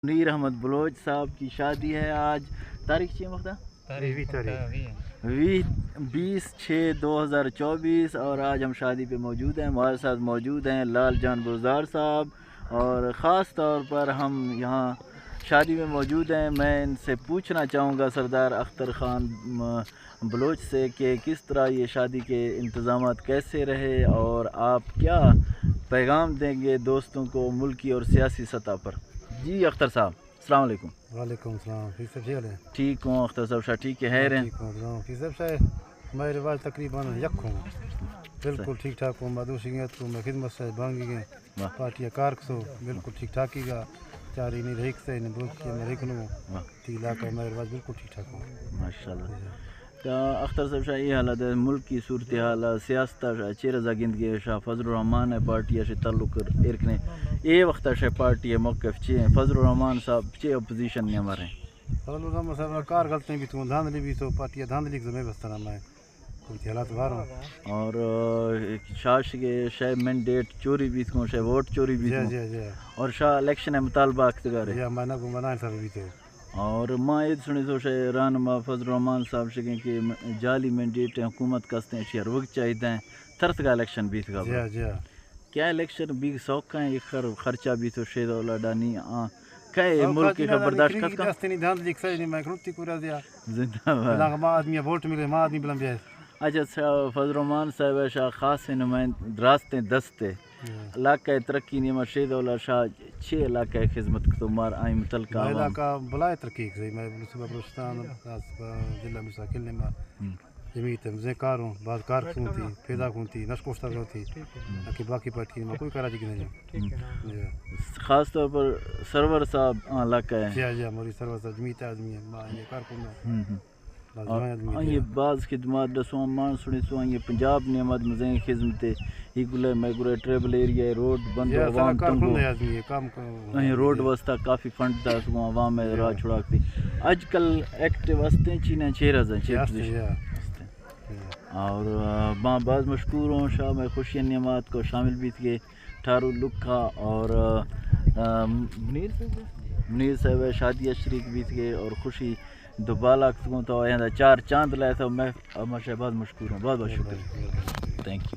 منیر احمد بلوچ صاحب کی شادی ہے آج۔ تاریخ چی ہے مختا؟ تاریخ وی تاریخ۔ وی، بیس چھ دو ہزار چوبیس، اور آج ہم شادی پہ موجود ہیں۔ ہمارے ساتھ موجود ہیں لال جان بزدار صاحب، اور خاص طور پر ہم یہاں شادی میں موجود ہیں۔ میں ان سے پوچھنا چاہوں گا سردار اختر خان، م، بلوچ سے کہ کس طرح یہ شادی کے انتظامات کیسے رہے اور آپ کیا پیغام دیں گے دوستوں کو ملکی اور سیاسی سطح پر۔ جی اختر صاحب، السلام علیکم۔ وعلیکم السلام، ٹھیک صاحب، جی حال ہے؟ ٹھیک ہوں اختر صاحب، شاہ ٹھیک ہے، ہاں، ہیں؟ ٹھیک ہوں، ہاں، ٹھیک صاحب، شاہ، ہمارے رواج تقریباً یک ہوں، بالکل ٹھیک ٹھاک ہوں، مدوشی گئے تو میں خدمت سے بانگی گئے۔ واہ۔ پارٹی کار کسو، بالکل ٹھیک ٹھاک ہی گا، چاری نہیں رہی کسے، نہیں بول کے میں رہی کنو۔ واہ۔ تی علاقہ میں رواج بالکل ٹھیک ٹھاک ہوں۔ ماشاءاللہ۔ جی۔ تو اختر صاحب شاہ، یہ حالت ہے، ملک کی صورتحال ہے، سیاست ہے، چیر زا گند گئے شاہ، فضل الرحمان ہے پارٹی ہے، شے تعلق کر ایر کنے۔ اے وقت ہے شاہ پارٹی ہے، موقف چی ہے؟ فضل الرحمان صاحب چے اپوزیشن نے ہمارے؟ فضل الرحمان صاحب کار غلط نہیں بھی تو، دھاندلی بھی تو، پارٹی ہے دھاندلی کے زمین بستنا میں۔ کوئی حالات بارو۔ اور، آ، شاش کے شے مینڈیٹ چوری بیت کو، شے ووٹ چوری بیت جی، کو۔ جی، جی۔ اور شاہ الیکشن ہے مطالبہ اکتگارے۔ جی، میں نہ کو منائیں سب بیتے۔ اور ما اید سنی تو شے رہنما فضل الرحمان صاحب شکیں کہ جعلی مینڈیٹ ہے، حکومت کستے ہیں، شہر وقت چاہیے ہیں، ترس کا الیکشن بیت کا۔ جی، جی۔ کیا الیکشن بیگ سوکا ہیں، خر-، خرچہ بیتو شے دولا ڈانی، آ، کئے سوکا ملک جی کا نا، برداشت کری کت کا؟ دست نہیں دھاند لیک سر نہیں، میں کروتی کو رضیا۔ زندہ باد۔ بلا ما آدمی ووٹ ملے، ما آدمی بلن بیائے۔ اچھا، س-، فضل الرحمان صاحب شاہ خاص نمائند راستیں دستے۔ ہاں۔ علاقہ ترقی نیما شے دولا شاہ چھ علاقہ خدمت کتو مار آئی متعلقہ ما عوام۔ علاقہ بلائے ترقی کری، میں صوبہ بلوچستان، خاص ضلع مساکل نیما۔ ہم۔ جمعیت مزیں کار ہوں، باز کار کھنتی، پیدا کھنتی، نش کوشتا کھنتی۔ باقی، باقی پارٹی میں کوئی کارا جگہ نہیں۔ جی۔ خاص طور پر سرور صاحب آ علاقہ ہے۔ جی، جی، ہماری سرور صاحب جمعیت آدمی ہے، ما یہ کار کرنا۔ ہم، ہم۔ لازم اور آدمی آئیے ہے۔ باز خدمات رسوان مان سنی سو آئیے پنجاب نے آمد مزیں خدمت ہے۔ یہ گلے میں گرے ٹریبل ایریا ہے، روڈ بند جی، ہو، سارا عوام کار تنگ ہو۔ کرنا ہے آدمی ہے، کام کرنا ہے۔ آئیے روڈ جی۔ واسطہ کافی فنڈ دا سو عوام میں جی۔ راہ چھڑا کتی۔ آج کل ایکٹیو ہستے چینا چہرہ زن، چہرہ جی، جی۔ اور، آ، ما باز مشکور ہوں شاہ میں خوشی نعمت کو شامل بیت کے ٹھارو لکھا اور، آ، آ، منیر صاحب، منیر صاحب شادی شریک بیت کے اور خوشی دوبالا کو تو آیا چار چاند لائے تو میں، میں شاہ باز مشکور ہوں، بہت بہت شکریہ۔ تھینک یو۔